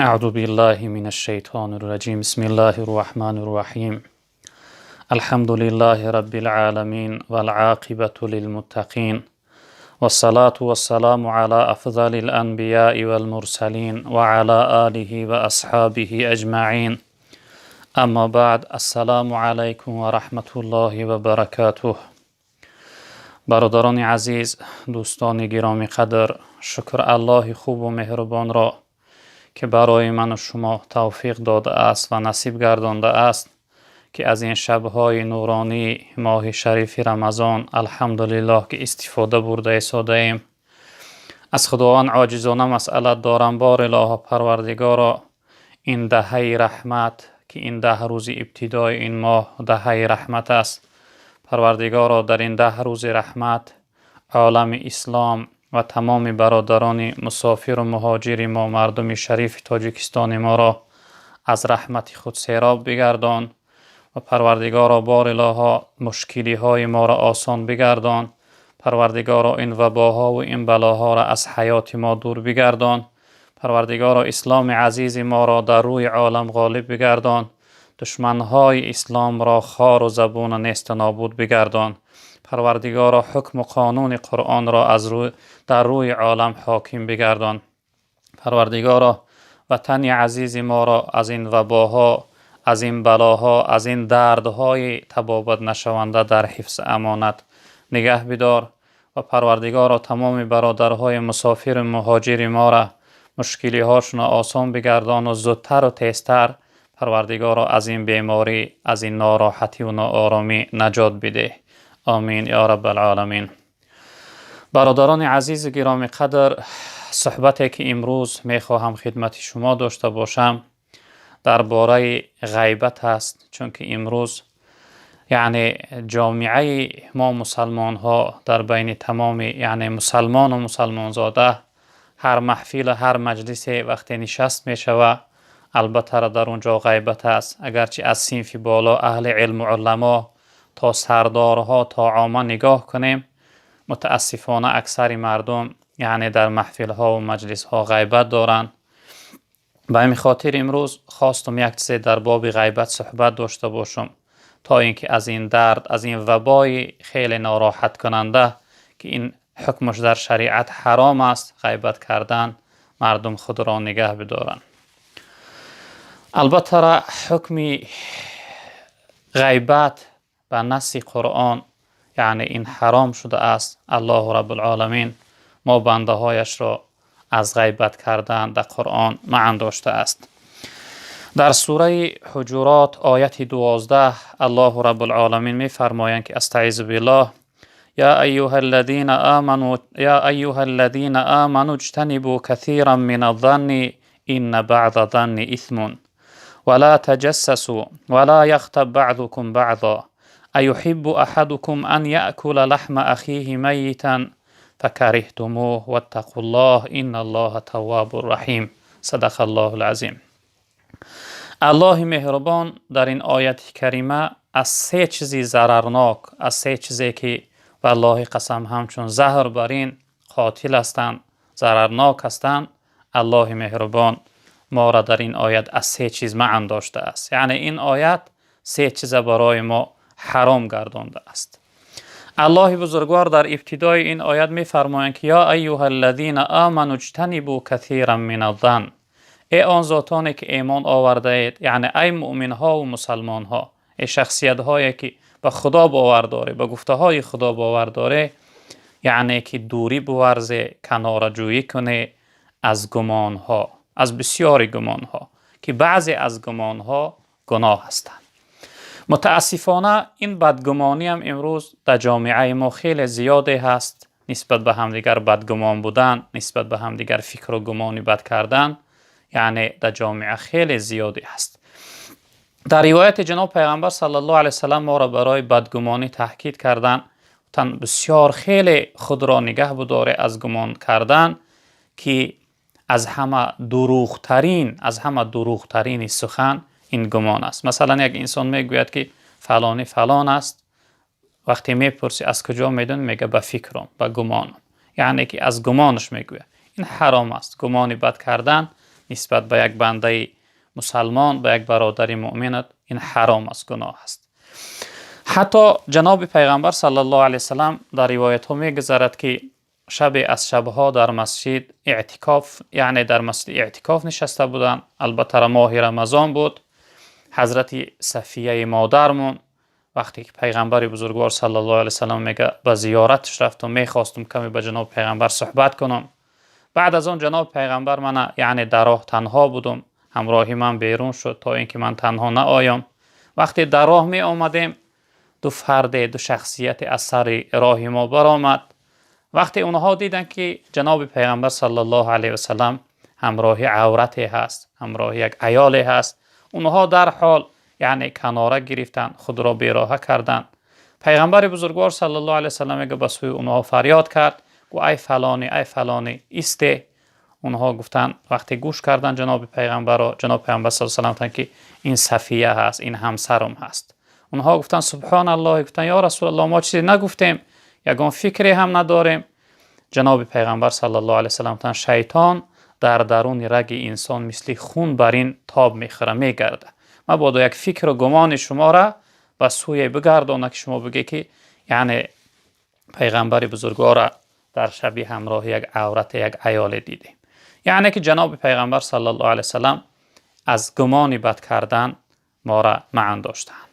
Аъузу биллаҳи минаш-шайтонир раҷим. Бисмиллаҳир раҳмонир раҳим. Алҳамду лиллаҳи роббил оламин вал оқибату лилмуттақин. Вассалату вассаламу ала афзалил анбияи вал мурсалин ва ала олиҳи ва асҳобиҳи аҷмаин. Аммо баъд, ассалому алайкум ва раҳматуллоҳи ва баракотуҳ. Бародарони азиз, дӯстони гиромиқадр, шукр Аллоҳи хубу меҳрубонро, ки барои ману шумо тавфиқ додааст ва насиб гардондааст, ки аз ин шабҳои нуронии моҳи шарифи Рамазон, алҳамдулиллоҳ, ки истифода бурда истодаем. Аз Худованд оҷизона масъалат дорам: бор илоҳо, Парвардигоро, ин даҳаи раҳмат, ки ин 10 рӯзи ибтидои ин моҳ даҳаи раҳмат аст, Парвардигоро, дар ин 10 рӯзи раҳмат олами ислом ва тамоми бародарони мусофиру муҳоҷири мо, мардуми шарифи Тоҷикистони моро аз раҳмати худ сероб бигардон ва, Парвардигоро, бор илоҳо, мушкилиҳои моро осон бигардон. Парвардигоро, ин вабоҳову ин балоҳоро аз ҳаёти мо дур бигардон. Парвардигоро, исломи азизи моро дар рӯи олам ғолиб бигардон, душманҳои исломро хору забуну несту нобуд бигардон. Парвардигоро, ҳукму қонуни Қуръонро дар рӯи олам ҳоким бигардон. Парвардигоро, ватани азизи моро аз ин вабоҳо, аз ин балоҳо, аз ин дардҳои табобат нашаванда дар ҳифзи амонат нигаҳ бидор ва, Парвардигоро, тамоми бародарҳои мусофиру муҳоҷири моро мушкилиҳошонро осон бигардону зудтару тезтар, Парвардигоро, аз ин беморӣ, аз ин нороҳативу нооромӣ наҷот бидеҳ. Омин ё раббал оламин. Бародарони азизу гиромиқадр, суҳбате ки имрӯз мехоҳам хидмати шумо дошта бошам, дар бораи ғайбат аст, чунки имрӯз, яъне, ҷомеаи мо мусалмонҳо дар байни тамоми, яъне, мусалмону мусалмонзода ҳар маҳфилу ҳар маҷлисе вақте нишаст мешава, албатта, дар он ҷо ғайбат аст. Агарчи аз синфи боло, аҳли илму уламо, то сардорҳо, то омма нигоҳ кунем, мутаассифона, аксари мардум, яъне, дар маҳфилҳову маҷлисҳо ғайбат доранд. Ба ҳамин хотир имрӯз хостум як чизе дар боби ғайбат суҳбат дошта бошам, то ин ки аз ин дард, аз ин вабои хеле нороҳаткунанда, ки ин ҳукмаш дар шариат ҳаром аст, ғайбат кардан, мардум худро нигаҳ бидоранд. Албатта, ҳукми ғайбат ба насси Қуръон, яъне, ин ҳаром шудааст. Аллоҳу раббулоламин мо бандаҳояшро аз ғайбат кардан дар Қуръон манъ доштааст. Дар сураи Ҳуҷурот, ояти 12, Аллоҳу раббулоламин мефармоянд, ки астаизу биллоҳ: يا أيها الذين آمنوا يا أيها الذين آمنوا اجتنبوا كثيرا من الظن إن بعض الظن إثم ولا تجسسوا ولا يغتب بعضكم بعضا أيحب أحدكم أن يأكل لحم أخيه ميتا فكرهتموه واتقوا الله إن الله تواب رحيم. صدق الله العظيم. Аллоҳи меҳрубон дар ин ояти карима аз се чизи зарарнок, аз се чизе ки, валлоҳи қасам, ҳамчун заҳр бар ин қотил ҳастанд, зарарнок ҳастанд, Аллоҳи меҳрубон моро дар ин оят аз се чиз манъ доштааст. Яъне, ин оят се чиза барои мо ҳаром гардондааст. Аллоҳи бузургвор дар ибтидои ин оят мефармоянд, ки يا أيها الذين آمنوا اجتنبوا كثيرا من الظن. Э он зотоне ки имон овардаед, яъне ай муъминҳову мусалмонҳо, э шахсиятҳое ки ба Худо бовар доред, ба гуфтаҳои Худо бовар доред, яъне ки дурӣ буварзе, канораҷӯӣ кунед аз гумонҳо, аз бисёри гумонҳо, ки баъзе аз гумонҳо гуноҳ ҳастанд. Мутаассифона, ин бадгумониам имрӯз дар ҷомеаи мо хеле зиёде ҳаст. Нисбат ба ҳамдигар бадгумон будан, нисбат ба ҳамдигар фикру гумони бад кардан, яъне, дар ҷомеа хеле зиёде ҳаст. Дар ривояти ҷаноб Пайғамбар саллаллоҳу алайҳи васаллам моро барои бадгумонӣ таъкид карданд, гуфтанд: бисёр хеле худро нигаҳ бидоре аз гумон кардан, ки аз ҳама дурӯғтарин, аз ҳама дурӯғтарини сухан ин гумон аст. Масалан, як инсон мегӯяд, ки фалонӣ фалон аст. Вақте мепурсӣ, аз куҷо медонӣ, мега: ба фикрам, ба гумонам. Яъне ки аз гумонаш мегӯяд. Ин ҳаром аст. Гумони бад кардан нисбат ба як бандаи мусалмон, ба як бародари муъминат ин ҳаром аст, гуноҳ аст. Ҳатто ҷаноби пайғамбар саллаллоҳу алайҳи васаллам дар ривоятҳо мегузарад, ки шабе аз шабҳо дар масҷид эътикоф, яъне дар масҷид эътикоф нишаста буданд. Албатта, моҳи Рамазон буд. Ҳазрати Сафияи модармон, вақте ки пайғамбари бузургвор саллаллоҳу алайҳи васаллам мега, ба зиёраташ рафтам, мехостум каме ба ҷаноби пайғамбар суҳбат кунам. Баъд аз он ҷаноби пайғамбар мана, яъне дар роҳ танҳо будум, ҳамроҳи ман берун шуд, то ин ки ман танҳо наоям. Вақте дар роҳ меомадем, ду фарде, ду шахсияте аз сари роҳи мо баромад. Вақте онҳо диданд, ки ҷаноби пайғамбар саллаллоҳу алайҳи васаллам ҳамроҳи аврате ҳаст, ҳамроҳи як аёле ҳаст, онҳо дарҳол, яъне, канора гирифтанд, худро бероҳа карданд. Пайғамбари бузургвор саллаллоҳу алайҳи васаллам, мега, ба сӯи онҳо фарёд кард, гӯ: «Ай фалонӣ, ай фалонӣ, исте!» Онҳо гуфтанд, вақте гӯш карданд ҷаноби пайғамбарро, ҷаноби пайғамбар саллаллоҳу алайҳи васаллам гуфтанд, ки ин Сафия ҳаст, ин ҳамсарам ҳаст. Онҳо гуфтанд: «Субҳоналлоҳ!» Гуфтанд: «Ё Расулаллоҳ, мо чизе нагуфтем, ягон фикре ҳам надорем». Ҷаноби пайғамбар саллаллоҳу алайҳи васаллам гуфтанд: «Шайтон дар даруни раги инсон мисли хун бар ин тоб мехӯра, мегардад. Мабодо як фикру гумони шуморо ба сӯе бигардонад, ки шумо бигӯед, ки яъне пайғамбари бузургворро дар шаби ҳамроҳи як аврате, як аёле дидем». Яъне ки ҷаноби пайғамбар саллаллоҳу алайҳи васаллам аз гумони бад кардан моро манъ доштаанд.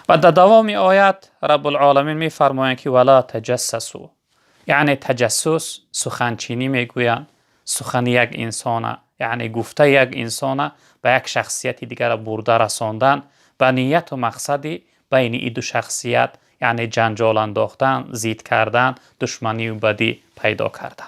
Ва дар давоми оят Раббулоламин мефармоянд, ки ولا تجسسوا, яъне таҷассус, суханчинӣ мегӯянд. Сухани як инсона, яъне гуфтаи як инсона ба як шахсияти дигара бурда расондан ба нияту мақсади байни ин ду шахсият, яъне ҷанҷол андохтан, зид кардан, душманию бадӣ пайдо кардан.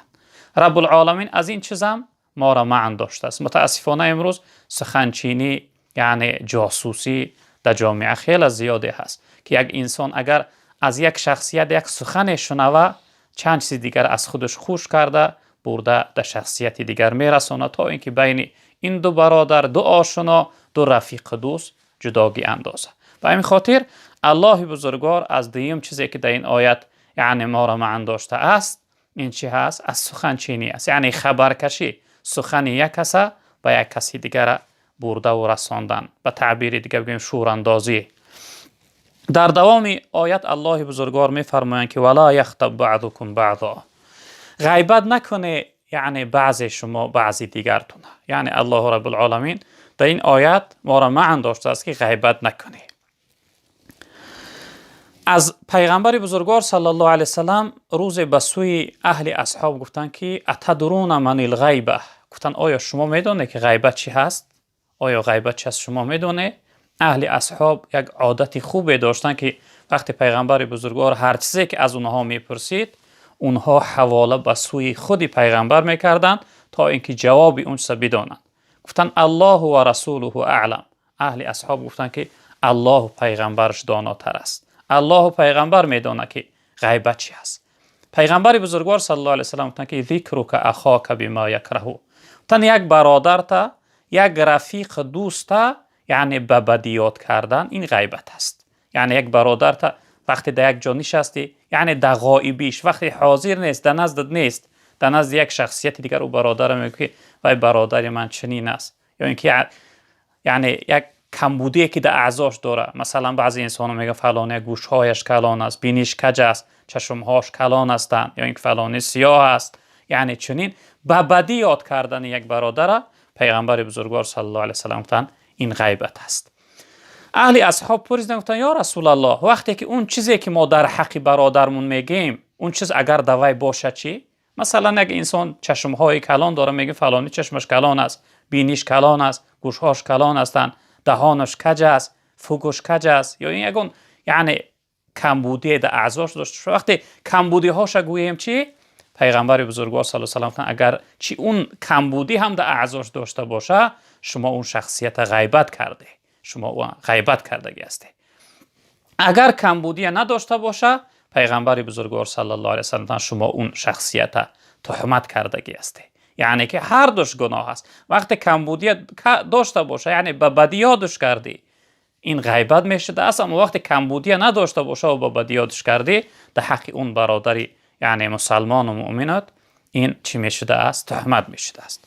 Раббулоламин аз ин чизам моро манъ доштааст. Мутаассифона, имрӯз суханчинӣ, яъне ҷосусӣ дар ҷомеа хеле зиёде ҳаст, ки як инсон агар аз як шахсият як сухане шунава, чанд чизи дигар аз худаш хуш карда бурда дар шахсияти дигар мерасонад, то ин ки байни ин ду бародар, ду ошуно, ду рафиқу дӯст ҷудогӣ андозад. Ба ҳамин хотир Аллоҳи бузургвор аз дуюм чизе, ки дар ин оят, яъне, моро манъ доштааст, ин чӣ ҳаст? Аз суханчинӣ аст, яъне хабаркашӣ, сухани як каса ба як каси дигара бурдаву расондан, ба таъбири дигар бигӯем, шӯрандозӣ. Дар давоми оят Аллоҳи бузургвор мефармоянд, ки ولا يغتب بعضكم بعضا, ғайбат накуне, яъне баъзе шумо баъзи дигартона. Яъне Аллоҳу Раббулоламин дар ин оят моро манъ доштааст, ки ғайбат накунӣ. Аз пайғамбари бузургвор саллаллоҳу алайҳи васаллам рӯзе ба сӯи аҳли асҳоб гуфтанд, ки أتدرون ما الغيبة? Гуфтанд: «Оё шумо медонед, ки ғайбат чӣ ҳаст? Оё ғайбат чи ҳаст, шумо медонед?» Аҳли асҳоб як одати хубе доштанд, ки вақте пайғамбари бузургвор ҳар чизе ки аз онҳо мепурсид, онҳо ҳавола ба сӯи худи пайғамбар мекарданд, то ин ки ҷавоби он чиза бидонанд. Гуфтанд: «الله ورسوله أعلم». Аҳли асҳоб гуфтанд, ки Аллоҳу пайғамбараш донотар аст, Аллоҳу пайғамбар медонад, ки ғайбат чӣ ҳаст. Пайғамбари бузургвор саллаллоҳу алайҳи васаллам гуфтанд, ки ذكرك أخاك بما يكره, гуфтанд, як бародарта, як рафиқ, дӯста, яъне ба бадӣ ёд кардан, ин ғайбат аст. Яъне як бародарта вақте дар як ҷо нишастӣ, яъне дар ғоибиш, вақте ҳозир нест, дар наздат нест, дар назди як шахсияти дигар ӯ бародара мегӯ, ки вай бародари ман чунин аст, ё ин ки, яъне, як камбудие, ки дар аъзош дорад. Масалан, баъзе инсонҳо мегӯянд, фалоне гӯшҳояш калон аст, биниш каҷ аст, чашмҳош калон ҳастанд, ё ин ки фалоне сиёҳ аст. Яъне чунин ба бадӣ ёд кардани як бародара пайғамбари бузургвор саллаллоҳу алайҳи васаллам гуфтанд, ин ғайбат аст. Аҳли асҳоб пурсиданд, гуфтанд: «Ё Расулаллоҳ, вақте ки он чизе, ки мо дар ҳаққи бародармон мегӯем, он чиз агар дар вай бошад, чӣ?» Масалан, як инсон чашмҳои калон дора, мегӯ, фалонӣ чашмаш калон аст, биниш калон аст, гӯшҳош калон ҳастанд, даҳонаш каҷ аст, фукуш каҷ аст, ё ин ягон, яъне, камбудие дар аъзош дошта. Вақте камбудиҳоша гӯем, чӣ? Пайғамбари бузургвор саллаллоҳу алайҳи васаллам: «Агар чи он камбудӣ ҳам дар аъзош дошта боша, шумо он шахсията ғайбат карде, шумо ғайбат кардагӣ ҳастед». Агар камбудия надошта боша, пайғамбари бузургвор саллаллоҳу алайҳи васаллам: «Шумо он шахсията туҳмат кардагӣ ҳастед». Яъне ки ҳар душ гуноҳ аст. Вақте камбудия дошта боша, яъне ба бадӣ ёдуш кардӣ, ин ғайбат мешудааст, аммо вақте камбудия надошта боша ва ба бадӣ ёдуш кардӣ дар ҳаққи он бародари, яъне мусалмону муъминот, ин чӣ мешудааст? Туҳмат мешудааст.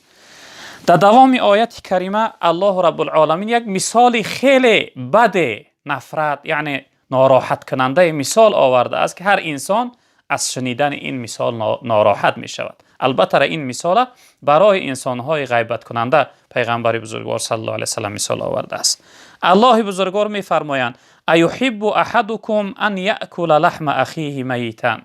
Дар давоми ояти карима Аллоҳу Раббулъоламин як мисоли хеле баде, нафрат, яъне нороҳаткунандаи мисол овардааст, ки ҳар инсон аз шунидани ин мисол нороҳат мешавад. Албатта, ин мисола барои инсонҳои ғайбаткунанда пайғамбари бузургвор саллаллоҳу алайҳи васаллам мисол овардааст. Аллоҳи бузургвор мефармоянд: аюҳиббу аҳадукум ан яъкула лаҳма ахиҳи майитан.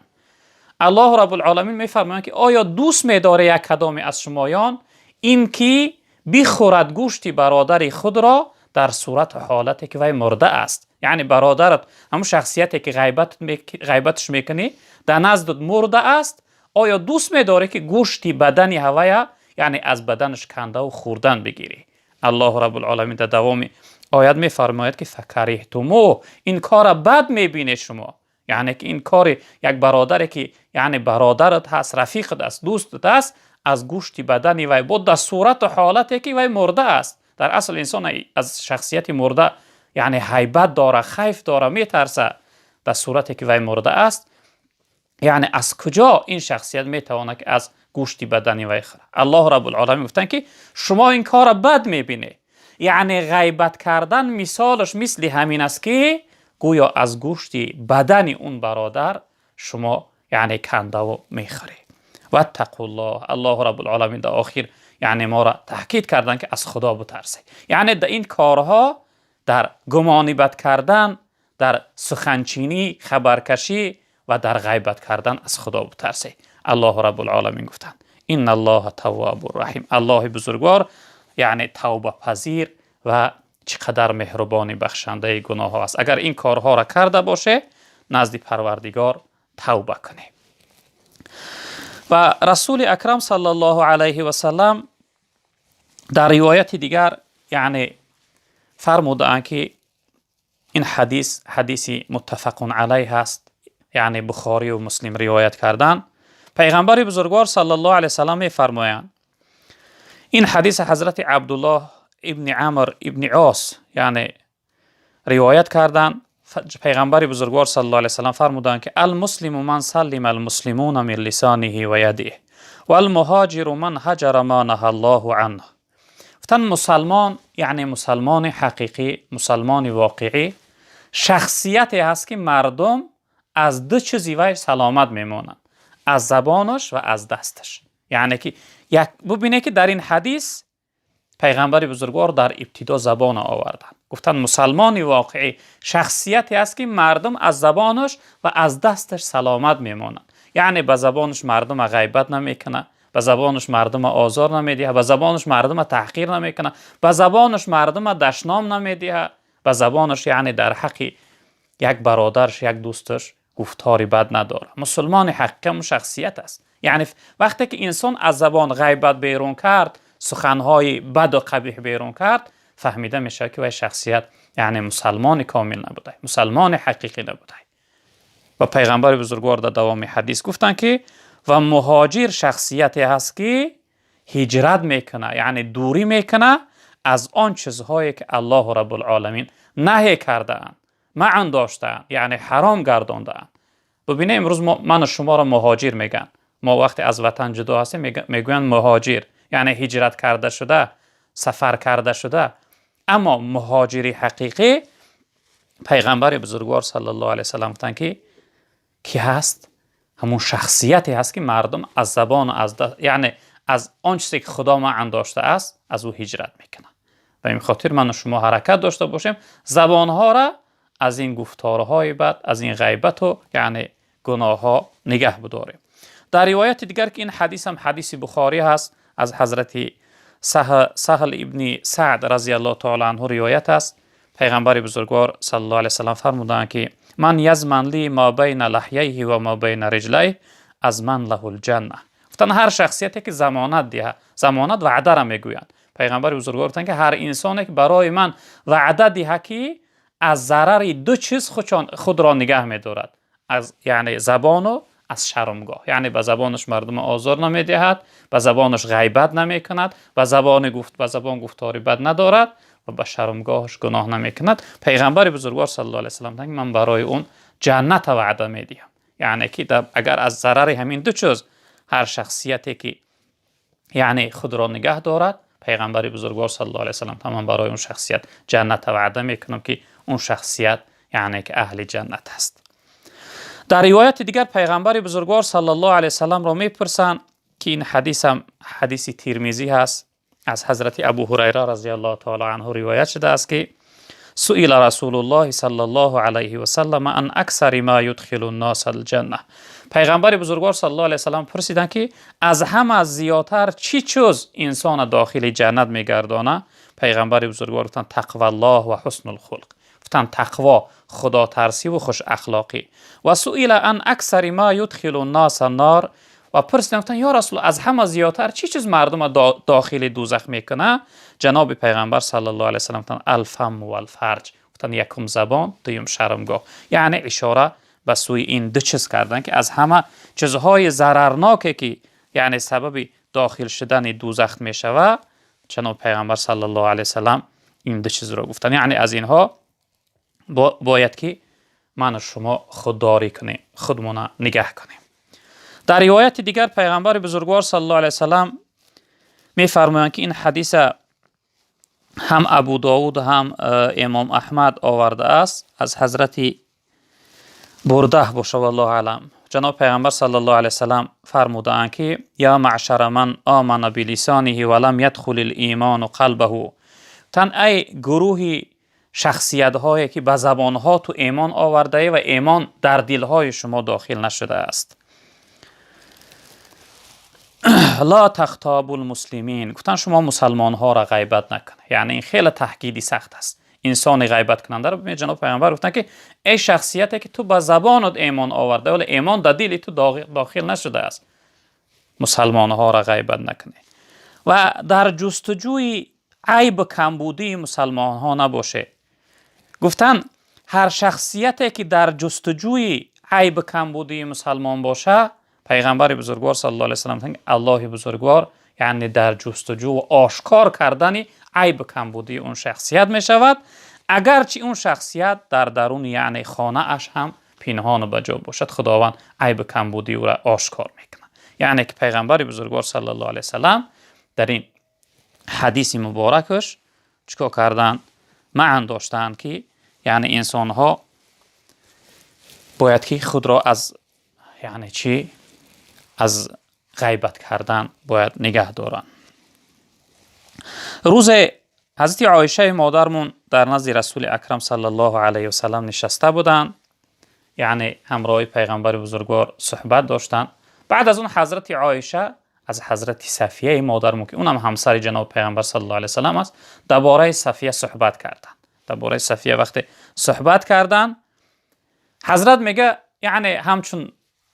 Аллоҳу Раббулъоламин мефармоянд, ки оё дӯст медоред як кадоме аз шумоён ин ки бихӯрад гӯшти бародари худро дар сурату ҳолате ки вай мурда аст? Яъне бародарат, ҳамун шахсияте ки ғайбаташ мекунӣ, дар наздат мурда аст, оё дӯст медорӣ, ки гӯшти бадани ҳавая, яъне аз баданаш кандаву хӯрдан бигирӣ? Аллоҳу Раббулъоламин дар давоми оят мефармояд, ки факариҳтумӯ, ин кора бад мебинед шумо, яъне ки ин кори як бародаре ки яъне бародарат ҳаст, рафиқат аст, дӯстат аст, аз гӯшти бадани вай бо дар сурату ҳолате ки вай мурда аст. Дар асл инсон аз шахсияти мурда яъне ҳайбат дора, хайф дора, метарса. Дар сурате ки вай мурда аст, яъне аз куҷо ин шахсият метавонад, ки аз гӯшти бадани вай хӯрад? Аллоҳу Раббулъоламин гуфтанд, ки шумо ин кора бад мебинед. Яъне ғайбат кардан мисолаш мисли ҳамин аст, ки гӯё аз гӯшти бадани он бародар шумо яъне кандаву мехӯред. Ваттақуллоҳ. Аллоҳу Раббулъоламин дар охир яъне моро таъкид карданд, ки аз Худо бутарсед, яъне дар ин корҳо, дар гумони бад кардан, дар суханчинӣ, хабаркашӣ ва дар ғайбат кардан аз Худо бутарсед. Аллоҳу Раббулъоламин гуфтанд: инналлоҳа таввабур раҳим. Аллоҳи бузургвор яъне тавбапазир ва чӣ қадар меҳрубони бахшандаи гуноҳҳо аст. Агар ин корҳоро карда боше, назди Парвардигор тавба кунед. Ва Расули Акрам саллаллоҳу алайҳи васаллам дар ривояти дигар яъне фармудаанд, ки ин ҳадис ҳадиси муттафақун алайҳ аст, яъне Бухорию Муслим ривоят карданд. Пайғамбари бузургвор саллаллоҳу алайҳи васаллам мефармоянд, ин ҳадиси ҳазрати Абдуллоҳ ибни Амр ибни Ос яъне ривоят карданд. Пайғамбари бузургвор саллаллоҳу алайҳи васаллам фармуданд, ки алмуслиму ман саллима алмуслимуна мин лисониҳи ва ядиҳ валмуҳоҷиру ман ҳаҷара ма наҳа Аллоҳу анҳ. Гуфтанд, мусалмон, яъне мусалмони ҳақиқӣ, мусалмони воқеӣ шахсияте ҳаст, ки мардум аз ду чизи вай саломат мемонанд: аз забонаш ва аз дасташ. Яъне ки як бубинед, ки дар ин ҳадис пайғамбари бузургвор дар ибтидо забона оварданд. Гуфтанд, мусалмони воқеӣ шахсияте аст, ки мардум аз забонаш ва аз дасташ саломат мемонанд, яъне ба забонаш мардума ғайбат намекунад, ба забонаш мардума озор намедиҳад, ба забонаш мардума таҳқир намекунад, ба забонаш мардума дашном намедиҳад, ба забонаш яъне дар ҳаққи як бародараш, як дӯсташ гуфтори бад надорад. Мусулмони ҳақиқӣ ҳамун шахсият аст. Яъне вақте ки инсон аз забон ғайбат берун кард, суханҳои баду қабиҳ берун кард, фаҳмида мешавад, ки вай шахсият яъне мусалмони комил набудай, мусалмони ҳақиқӣ набудай. Ва пайғамбари бузургвор дар давоми ҳадис гуфтанд, ки ва муҳоҷир шахсияте ҳаст, ки ҳиҷрат мекунад, яъне дурӣ мекунад аз он чизҳое, ки Аллоҳу Раббулъоламин наҳе кардаанд, маън доштаанд, яъне ҳаром гардондаанд. Бубинед, имрӯз ману шуморо муҳоҷир мегӯянд. Мо вақте аз ватан ҷудо ҳастем, мегӯянд муҳоҷир, яъне ҳиҷрат карда шуда, сафар карда шуда. Аммо муҳоҷири ҳақиқӣ, пайғамбари бузургвор саллаллоҳу алайҳи васаллам гуфтанд, ки кӣ ҳаст? Ҳамун шахсияте ҳаст, ки мардум аз забону аз яъне аз он чизе, ки Худо маън доштааст, аз ӯ ҳиҷрат мекунад. Ба ин хотир ману шумо ҳаракат дошта бошем, забонҳоро аз ин гуфторҳои бад, аз ин ғайбату яъне гуноҳҳо нигаҳ бидорем. Дар ривояти дигар, ки ин ҳадис ҳам ҳадиси Бухорӣ ҳаст, аз ҳазрати Саҳл ибни Саъд разияллоҳу таъала анҳу ривоят аст, пайғамбари бузургвор саллаллоҳу алайҳи васаллам фармуданд, ки ман язман ли ма байна лаҳяйҳи ва ма байна риҷлайҳ азман лаҳул ҷанна. Гуфтанд, ҳар шахсияте ки замонат диҳад, замонат ваъдара мегӯянд. Пайғамбари бузургвор гуфтанд, ки ҳар инсоне ки барои ман ваъда диҳад, ки аз зарари ду чиз худро нигаҳ медорад, аз яъне забону аз шармгоҳ, яъне ба забонаш мардума озор намедиҳад, ба забонаш ғайбат намекунад, ба забон гуфтори бад надорад ва ба шармгоҳаш гуноҳ намекунад, пайғамбари бузургвор саллаллоҳу алайҳи васаллам гуфтанд, ман барои он ҷанната ваъда медиҳам. Яъне ки агар аз зарари ҳамин ду чиз ҳар шахсияте ки яъне худро нигаҳ дорад. Пайғамбари бузургвор саллаллоҳу алайҳи васаллам, ман барои он шахсият ҷаннат ваъда мекунам, ки он шахсият яъне ки аҳли ҷаннат аст. Дар ривояти дигар пайғамбари бузургвор саллаллоҳу алайҳи васалламро мепурсанд, ки ин ҳадис ҳам ҳадиси Тирмизӣ ҳаст, аз ҳазрати Абу Ҳурайра разияллоҳу таъало анҳу ривоят шудааст, ки سئل رسول الله صلی الله علیه و سلم عن اکثر ما يدخل الناس الجنه. پیغمبر بزرگوار صلی الله علیه و سلم پرسیدند که از همه زیادتر چی چیز انسان داخل جنت میگردانه؟ پیغمبر بزرگوار گفتند تقوی الله و حسن الخلق. گفتند تقوا، خدا ترسی و خوش اخلاقی. و سئل عن اکثر ما يدخل الناس النار. و پرسیدن، گفتن یا رسول، از همه زیادتر چی چیز مردم داخل دوزخ میکنه؟ جناب پیغمبر صلی الله علیه وسلم گفتن الفم و الفرج. گفتن یکم زبان، دویم شرمگاه. یعنی اشاره به سوی این دو چیز کردن که از همه چیزهای ضررناکی که یعنی سبب داخل شدن دوزخ میشوه، جناب پیغمبر صلی الله علیه وسلم این دو چیز رو گفتن. یعنی از اینها باید که من و شما خودداری کنیم، خودمون نگه کنیم. در روایت دیگر پیغمبر بزرگوار صلی الله علیه وسلم میفرمایند که این حدیث هم ابو داود هم امام احمد آورده است، از حضرت برده باشه، والله اعلم. جناب پیغمبر صلی الله علیه وسلم فرمودند که یا معشر من آمن بلسانه ولم يدخل الایمان قلبه. تن ای گروه شخصیت هایی که به زبان ها تو ایمان آورده و ایمان در دل های شما داخل نشده است، لا تغتابوا المسلمین. گفتن شما مسلمان ها را غیبت نکنه. یعنی این خیلی تهدیدی سخت است. انسان غیبت کننده رو جناب پیامبر گفتن که ای شخصیتی که تو به زبانت ایمان آورده ولی ایمان در دل تو داخل نشده است، مسلمان ها را غیبت نکنه و در جستجوی عیب کمبودی مسلمان ها نباشه. گفتن هر شخصیتی که در جستجوی عیب کمبودی مسلمان باشه، پیغمبر بزرگوار صلی الله علیه وسلم، الله بزرگوار یعنی در جستجو و آشکار کردن عیب کمبودی اون شخصیت می شود، اگرچه اون شخصیت در درون یعنی خانه اش هم پنهان و بجا باشد، خداوند عیب کمبودی او را آشکار میکنه. یعنی که پیغمبر بزرگوار صلی الله علیه وسلم در این حدیث مبارکش چیکار کردن؟ معن داشتند که یعنی انسان ها باید که خود را از یعنی چی، از غیبت کردن باید نگه دارن. روز حضرت عایشه مادرمون در نزد رسول اکرم صلی الله علیه و سلم نشسته بودند، یعنی همراه پیغمبر بزرگوار صحبت داشتند. بعد از اون حضرت عایشه از حضرت صفیه مادرمون که اونم همسر جناب پیغمبر صلی الله علیه و سلم است، درباره صفیه صحبت کردند. درباره صفیه وقتی صحبت کردن، حضرت میگه یعنی همچون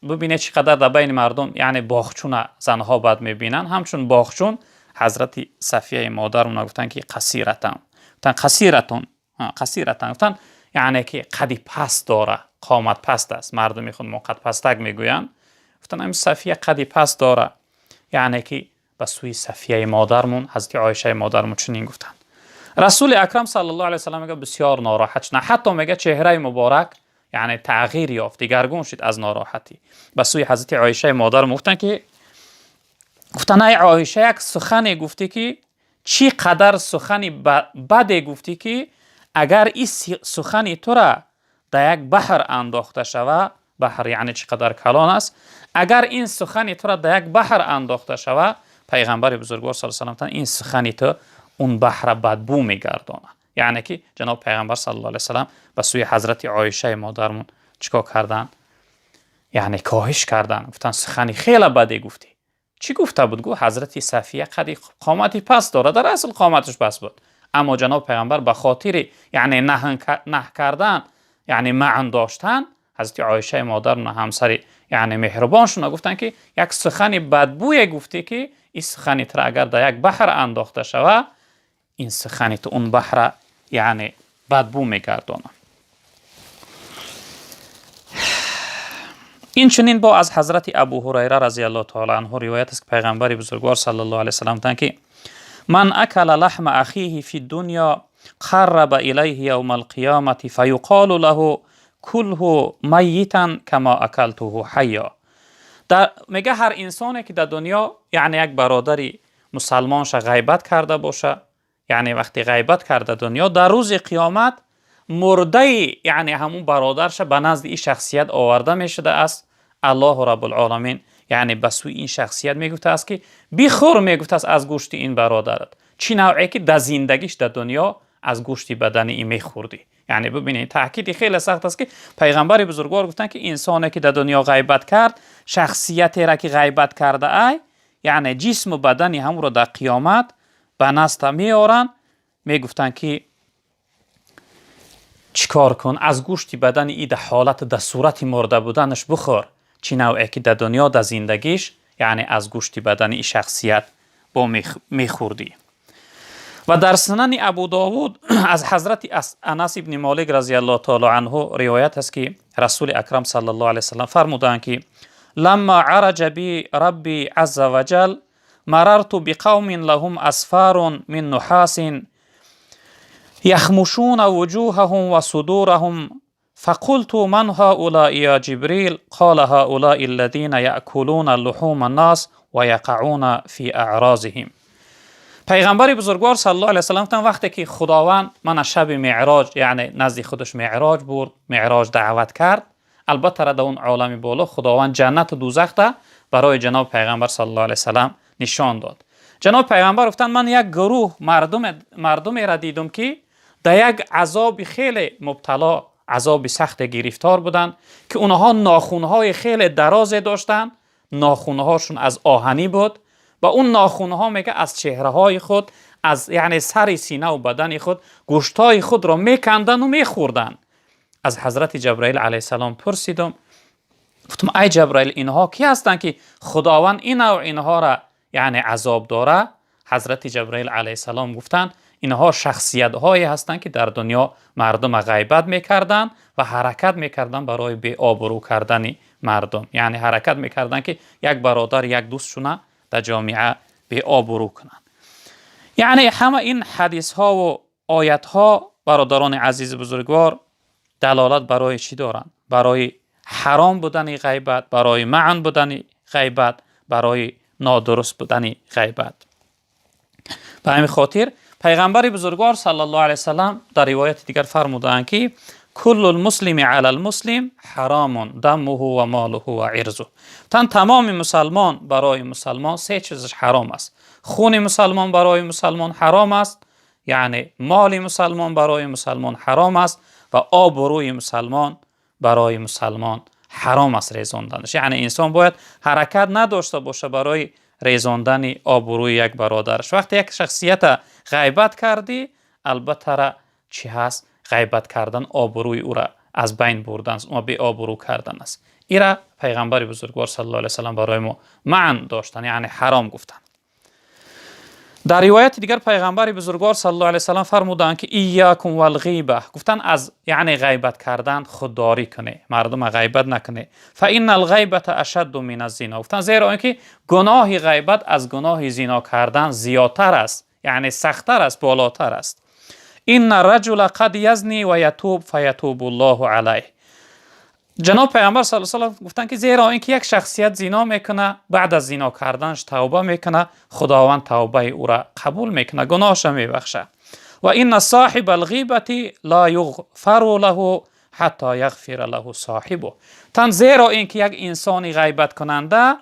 ببینه چقدر در بین مردم یعنی باغچون زنها بد میبینن، همچون باغچون حضرت صفیه مادر اونا گفتن که قصیرتن، گفتن قصیرتون، قصیرتن، گفتن یعنی که قدی پست داره، قامت پست است. مردم خود ما قد پستک میگوین. گفتن این صفیه قدی پست داره. یعنی که به سوی صفیه مادرمون، حضرت عایشه مادرمون چنین گفتن. رسول اکرم صلی الله علیه و سلم میگه بسیار ناراحت شدن، حتی میگه چهره مبارک یعنی تغییر یافت، دیگرگون شد از ناراحتی. به سوی حضرت عایشه مادر گفتن که گفتن ای عایشه، یک سخنی گفتی که چی قدر سخنی بد گفتی که اگر این سخنی تو را در یک بحر انداخته شوه، بحر یعنی چقدر کلان است، اگر این سخنی تو را در یک بحر انداخته شوه، پیغمبر بزرگوار صلی الله علیه و این سخنی تو اون بحر بدبو میگردانه. یعنی که جناب پیغمبر صلی الله علیه و سلم به سوی حضرت عایشه مادرمون چیکار کردن؟ یعنی کاهش کردن، گفتن سخنی خیلی بدی گفتی. چی گفته بود؟ گفت حضرت صفیه قدی قامتی پس داره، در اصل قامتش پس بود، اما جناب پیغمبر به خاطر یعنی نه کردن، یعنی معن داشتن حضرت عایشه مادر همسر یعنی مهربانشون، گفتن که یک سخن بدبوی گفتی که این سخنی تر اگر در یک بحر انداخته شوه، این سخنی تو اون بحر یعنی بدبو میگردانه. این چنین با از حضرت ابو هریره رضی الله تعالی عنه روایت است که پیغمبر بزرگوار صلی الله علیه و سلم گفتند که من اکل لحم اخیه فی الدنیا قرب الیه یوم القیامة فیقال له کله میتا کما اکلته حیا. در میگه هر انسانی که در دنیا یعنی یک برادری мусалмонша ғайбат карда боша, яъне вақте ғайбат карда дунё, дар рӯзи қиёмат мурдаи, яъне ҳамун бародарша ба назди ин шахсият оварда мешудааст. Аллоҳу Раббулоламин, яъне ба сӯи ин шахсият мегуфтааст, ки бихӯр, мегуфтааст, аз гӯшти ин бародарат, чӣ навъе ки дар зиндагиш дар дунё аз гӯшти бадани ин мехӯрдӣ. Яъне бибинед, таъкиди хеле сахт аст, ки пайғамбари бузургвор гуфтанд, ки инсоне ки дар дунё ғайбат кард, шахсиятеро ки ғайбат карда ай, яъне ҷисму бадани ҳамонро дар қиёмат ба назда меоранд, мегуфтанд, ки чӣ кор кун, аз гӯшти бадани и дар ҳолати, дар сурати мурда буданаш бихӯр, чӣ навъе ки дар дунё дар зиндагиш, яъне аз гӯшти бадани и шахсият бо мехӯрдӣ. Ва дар Сунани Абу Довуд аз ҳазрати Анас ибни Молик разиаллоҳу таоло анҳу ривоят аст, ки Расули Акрам саллаллоҳу алайҳи васаллам фармуданд, ки لما عرج بي ربي عز وجل مررت بقوم لهم أظفار من نحاس يخمشون وجوههم وصدورهم، فقلت من هؤلاء يا جبريل؟ قال هؤلاء الذين يأكلون لحوم الناس ويقعون في أعراضهم. Пайғамбари бузургвор саллаллоҳу алайҳи васаллам гуфтанд, вақте ки Худованд мана шаби меъроҷ, яъне назди худаш меъроҷ бурд, меъроҷ даъват кард, албатта дар он олами боло Худованд ҷаннату дузахта барои ҷаноби пайғамбар саллаллоҳу алайҳи васаллам нишон дод. Ҷаноби пайғамбар гуфтанд, ман як гурӯҳ мардумеро дидум, ки дар як азоби хеле мубтало, азоби сахте гирифтор буданд, ки онҳо нохунҳои хеле дарозе доштанд, нохунҳошон аз оҳанӣ буд ва он нохунҳо, мега, аз чеҳраҳои худ, аз, яъне, сари синаву бадани худ гӯштҳои худро меканданду мехӯрданд. Аз ҳазрати Ҷабраил алайҳиссалом пурсидум, гуфтум: ай Ҷабраил, инҳо кӣ ҳастанд, ки Худованд ин навъ инҳоро, яъне, азоб дора? Ҳазрати Ҷабраил алайҳиссалом гуфтанд, инҳо шахсиятҳое ҳастанд, ки дар дунё мардума ғайбат мекарданд ва ҳаракат мекарданд барои беобрӯ кардани мардум, яъне ҳаракат мекарданд, ки як бародар, як дӯстшуна дар ҷомеа беобрӯ кунанд. Яъне ҳама ин ҳадисҳову оятҳо, бародарони азизи бузургвор, далолат барои чӣ доранд? Барои ҳаром будани ғайбат, барои маън будани ғайбат, барои нодуруст будани ғайбат. Ба ҳамин хотир пайғамбари бузургвор саллаллоҳу алайҳи васаллам дар ривояти дигар фармудаанд, ки كل المسلم على المسلم حرام دمه وماله وعرضه. Тан тамоми мусалмон барои мусалмон се чизаш ҳаром аст: хуни мусалмон барои мусалмон ҳаром аст, яъне моли мусалмон барои мусалмон ҳаром аст ва обрӯи мусалмон барои мусалмон ҳаром аст резонданаш. Яъне инсон бояд ҳаракат надошта боша барои резондани обрӯи як бародараш. Вақте як шахсията ғайбат кардӣ, албаттара чӣ ҳаст? Ғайбат кардан обрӯи ӯра аз байн бурдан, беобрӯ кардан аст. Ира пайғамбари бузургвор саллаллоҳу алайҳи васаллам барои мо маън доштан, яъне ҳаром гуфтанд. Дар ривояти дигар пайғамбари бузургвор саллаллоҳу алайҳи васаллам фармуданд, ки إياكم والغيبة, гуфтанд, аз, яъне, ғайбат кардан худдорӣ кунед, мардума ғайбат накунед. فإن الغيبة أشد من الزنا, гуфтанд, зеро ин ки гуноҳи ғайбат аз гуноҳи зино кардан зиёдтар аст, яъне сахттар аст, болотар аст. إن الرجل قد يزني ويتوب فيتوب الله عليه. Ҷаноб пайғамбар с салам гуфтанд, ки зеро ин ки як шахсият зино мекуна, баъд аз зино карданаш тавба мекуна, Худованд тавбаи ӯра қабул мекуна, гуноҳаша мебахша. وإن صاحب الغيبة لا يغفر له حتى يغفر له صاحبه. Тан зеро ин ки як инсони ғайбаткунанда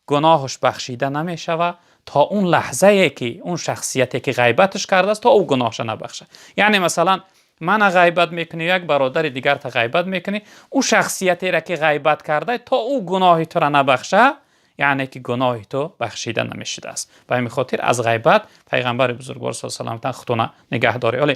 гуноҳаш бахшида намешава то он лаҳзае, ки он шахсияте, ки ғайбаташ кардааст, то ӯ гуноҳша набахша. Яъне, масалан, мана ғайбат мекунӣ, як бародари дигарта ғайбат мекунӣ, ӯ шахсиятеро, ки ғайбат карда, то ӯ гуноҳи тура набахша, яъне ки гуноҳи ту бахшида намешудааст. Ба ҳамин хотир аз ғайбат пайғамбари бузургвор с салам худтона нигаҳдорӣ. Оле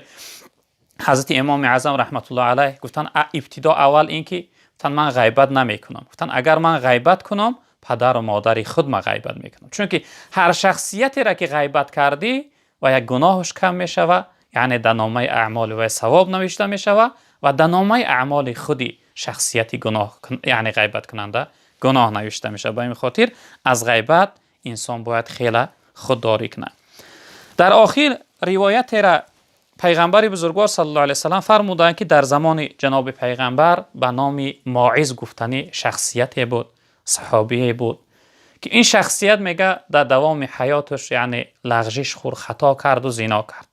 ҳазрати Имоми Аъзам раҳматуллоҳи алайҳ гуфтанд, ибтидо аввал ин ки гуфтанд, ман ғайбат намекунам. Гуфтанд, агар ман ғайбат кунам, падару модари худ ма ғайбат мекунам, чунки ҳар шахсиятеро, ки ғайбат кардӣ, ва як гуноҳаш кам мешава, яъне дар номаи аъмоли вай савоб навишта мешава ва дар номаи аъмоли худи шахсияти гуноҳ, яъне ғайбаткунанда, гуноҳ навишта мешавад. Ба ин хотир аз ғайбат инсон бояд хеле худдорӣ кунад. Дар охир ривоятера пайғамбари бузургвор саллаллоҳу алайҳи васаллам фармуданд, ки дар замони ҷаноби пайғамбар ба номи Моиз гуфтанӣ шахсияте буд, саҳобие буд. Ки ин шахсият, мега, дар давоми ҳаёташ, яъне, лағжиш хӯрд, хато карду зино кард.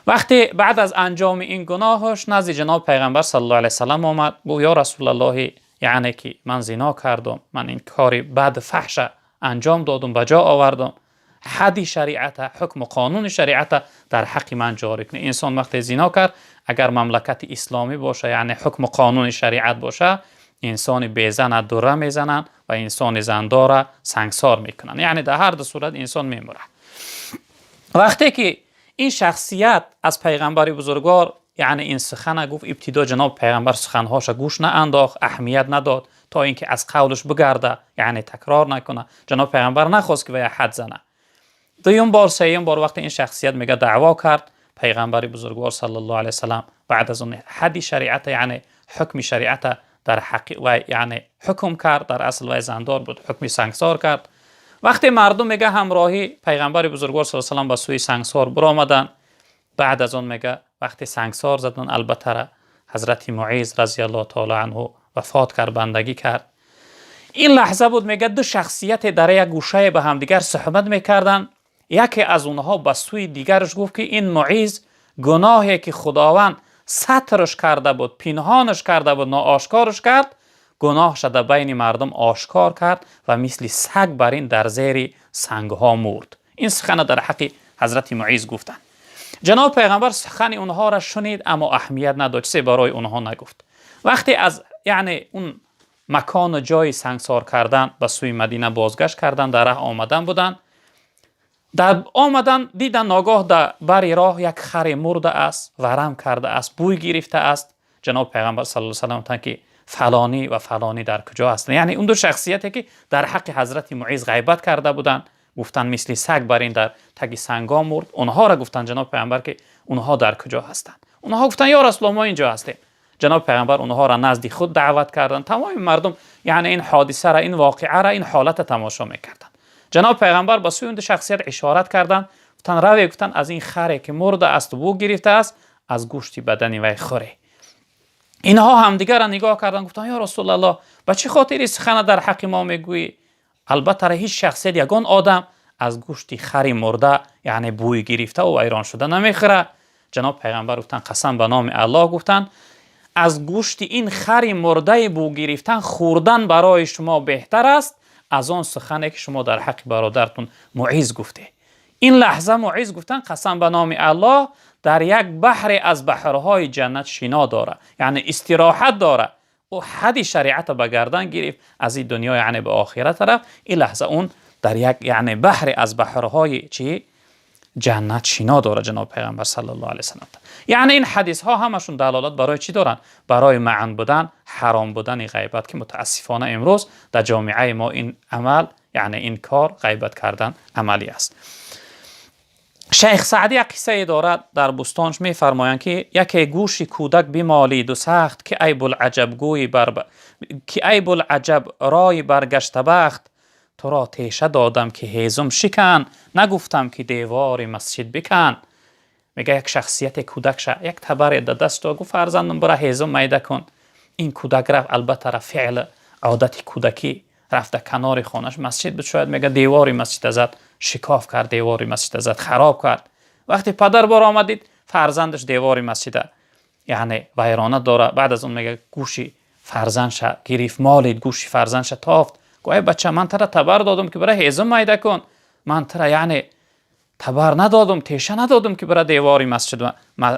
Вақте баъд аз анҷоми ин гуноҳаш назди ҷаноби Пайғамбар саллаллоҳу алайҳи васаллам омад, гуфт: «Ё Расулаллоҳи, яъне ки ман зино кардам, ман ин кори бад, фаҳша анҷом додум, ба ҷо овардам. Ҳадди шариата, ҳукму қонуни шариата дар ҳаққи ман ҷорӣ кунед». Инсон вақте зино кард, агар мамлакати исломӣ боша, яъне ҳукму қонуни шариат боша, инсони безана дура мезананд ва инсони зандора сангсор мекунанд. Яъне дар ҳар ду сурат инсон мемурад. Вақте ки ин шахсият аз Пайғамбари бузургвор, яъне, ин сухана гуфт, ибтидо ҷаноби Пайғамбар суханҳоша гӯш наандохт, аҳамият надод, то ин ки аз қавлаш бигарда, яъне такрор накуна. Ҷаноби Пайғамбар нахост, ки вая ҳад зана. Дуюм бор, сеюм бор вақте ин шахсият, мега, даъво кард, Пайғамбари бузургвор саллаллоҳу алайҳи васаллам баъд аз он ҳадди шариата, яъне ҳукми шариата дар ҳаққи вай, яъне, ҳукм кард. Дар асл вай зандор буд, ҳукми сангсор кард. Вақте мардум, мега, ҳамроҳӣ Пайғамбари бузургвор с салам ба сӯи сангсор биромаданд, баъд аз он, мега, вақте сангсор заданд, албатта, ҳазрати Муиз разиаллоҳу таоло анҳу вафот кард, бандагӣ кард. Ин лаҳза буд, мега, ду шахсияте дар як гӯшае ба ҳамдигар суҳбат мекарданд. Яке аз онҳо ба сӯи дигараш гуфт, ки ин Муиз гуноҳе ки Худованд сатрш карда буд, пинҳонаш карда буд, ноошкорш кард, гуноҳша дар байни мардум ошкор кард ва мисли саг бар ин дар зери сангҳо мурд. Ин сухана дар ҳаққи ҳазрати Муиз гуфтанд. Ҷаноби Пайғамбар сухани онҳоро шунид, аммо аҳамият надод, чизе барои онҳо нагуфт. Вақте аз, яъне, он макону ҷои сангсор кардан ба сӯи Мадина бозгашт карданд, дар раҳ омадан буданд, дар омадан дидан, ногоҳ дар бари роҳ як харе мурда аст, варам карда аст, бӯй гирифта аст. Ҷаноби Пайғамбар саллаллоҳу салам гуфтанд, ки фалонӣ ва фалонӣ дар куҷо ҳастанд? Яъне он ду шахсияте ки дар ҳаққи ҳазрати Муиз ғайбат карда буданд, гуфтанд мисли саг бар ин дар таги сангҳо мурд. Онҳоро гуфтанд ҷаноби Пайғамбар, ки онҳо дар куҷо ҳастанд? Онҳо гуфтанд: «Ё Расулуллоҳ, мо инҷо ҳастем». Ҷаноби Пайғамбар онҳоро назди худ даъват карданд. Тамоми мардум, яъне, ин ҳодисара, ин воқеаро, ин ҳолата тамошо мекарданд. Ҷаноби Пайғамбар ба сӯи он ду шахсият ишорат карданд, гуфтанд: «Раве», гуфтанд, «аз ин харе ки мурда асту бӯ гирифтааст, аз гӯшти бадани вай хӯре». Инҳо ҳамдигарро нигоҳ карданд, гуфтанд: «Ё Расулаллоҳ, ба чӣ хотири сухана дар ҳаққи мо мегӯӣ? Албатта, ҳеҷ шахсият, ягон одам аз гӯшти хари мурда, яъне бӯй гирифтаву вайрон шуда, намехӯрад». Ҷаноби Пайғамбар гуфтанд: «Қасам ба номи Аллоҳ», гуфтанд, «аз гӯшти ин хари мурдаи бӯ гирифтан хӯрдан барои шумо беҳтар аст аз он сухане ки шумо дар ҳаққи бародаратон Муиз гуфтед». Ин лаҳза Муиз, гуфтанд, қасам ба номи Аллоҳ, дар як баҳре аз баҳрҳои ҷаннат шино дорад, яъне истироҳат дорад. Ӯ ҳадди шариата ба гардан гирифт, аз ин дунё, яъне, ба охират рафт. Ин лаҳза он дар як, яъне, баҳре аз баҳрҳои чи ҷаннат шино дорад. Ҷаноби Пайғамбар саллаллоҳу алайҳи васаллам, яъне, ин ҳадисҳо ҳамашон далолат барои чӣ доранд? Барои манъ будан, ҳаром будани ғайбат, ки мутаассифона имрӯз дар ҷомеаи мо ин амал, яъне ин кор, ғайбат кардан, амалӣ аст. Шайх Саъдӣ як қиссае дорад дар Бӯстонш. Мефармоянд, ки яке гӯши кӯдак бимолиду сахт, ки ай булаҷаб гӯи бар, ки ай булаҷаб рой баргаштабахт, туро теша додам, ки ҳезум шикан, нагуфтам, ки девори масҷид бикан. Мега, як шахсияте кӯдакша як табаре да даст дод, гуфт: «Фарзандам, бира, ҳезум майда кун». Ин кӯдак рафт, албатта, рафт, феъли одати кӯдакӣ, рафт, дар канори хонаш масҷид буд шояд, мега, девори масҷида зад, шикоф кард, девори масҷида зад, хароб кард. Вақте падар бор омад, дид, фарзандаш девори масҷида, яъне, вайрона дорад. Баъд аз он, мега, гӯши фарзандша гирифт, молид, гӯши фарзандша тофт, гуфт: «Ай бача, ман тара табар додам, ки бира ҳезум майда кун. Ман тара, яъне, табар надодум, теша надодум, ки бира девори масҷид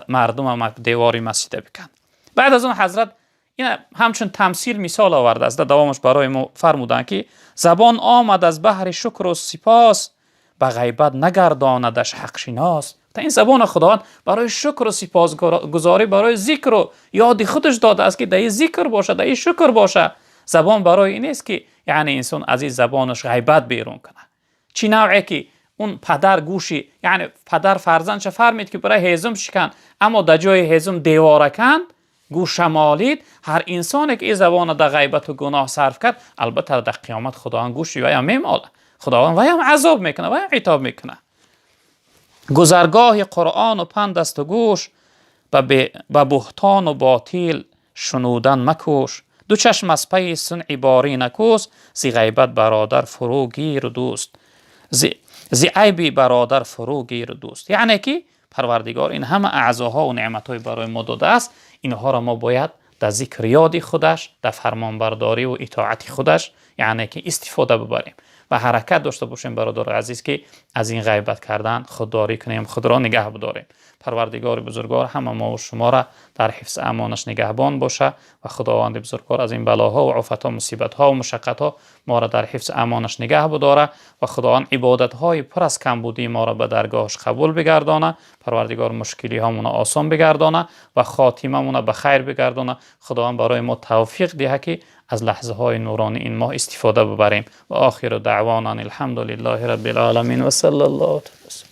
мардума девори масҷида бикан». Баъд аз он ҳазрат ина ҳамчун тамсил, мисол овардааст. Дар давомаш барои мо фармуданд, ки забон омад аз баҳри шукру сипос, ба ғайбат нагардонадаш ҳақшинос. Ин забона Худованд барои шукру сипосгузорӣ, барои зикру ёди худаш додааст, ки дар ин зикр боша, дар ин шукр боша. Забон барои ин нест, ки, яъне, инсон аз ин забонаш ғайбат берун кунад. Чӣ навъе ки он падар гӯши, яъне, падар фарзандша фармид, ки бира ҳезум шикан, аммо дар ҷои ҳезум девора канд, гӯша молид. Ҳар инсоне ки ин забона дар ғайбату гуноҳ сарф кард, албатта, дар қиёмат Худованд гӯши ваям мемолад, Худованд ваям азоб мекунад, ваям итоб мекунад. Гузаргоҳи Қуръону панд асту гӯш, ба буҳтону ботил шунудан макӯш. Ду чашм аз пайи сунъи борӣ накӯст, зи ғайбат бародар фурӯ гир дӯст, зи айби бародар фурӯ гир дӯст. Яъне ки Парвардигор ин ҳама аъзоҳо ва неъматҳои барои мо додааст, инҳоро мо бояд дар зикри ёди худаш, дар фармонбардорӣ ва итоати худаш, яъне ки истифода бибарем ва ҳаракат дошта бошем, бародари азиз, ки аз ин ғайбат кардан худдорӣ кунем, худро нигаҳ бидорем. Парвардигори бузургвор ҳама мо ва шуморо дар ҳифзи амонаш нигаҳбон бошад ва Худованди бузургвор аз ин балоҳо ва офатҳо, мусибатҳо ва машаққатҳо моро дар ҳифзи амонаш нигаҳ бидорад ва Худованд ибодатҳои пур аз камбудии моро ба даргоҳаш қабул бигардонад. Парвардигор мушкилиҳомонро осон бигардонад ва хотимамонро ба хайр бигардонад. Худованд барои мо тавфиқ диҳад, ки аз лаҳзаҳои нуронии ин моҳ истифода бибарем. Ва охиру даъвона алҳамдулиллоҳи роббил оламин ва саллаллоҳу.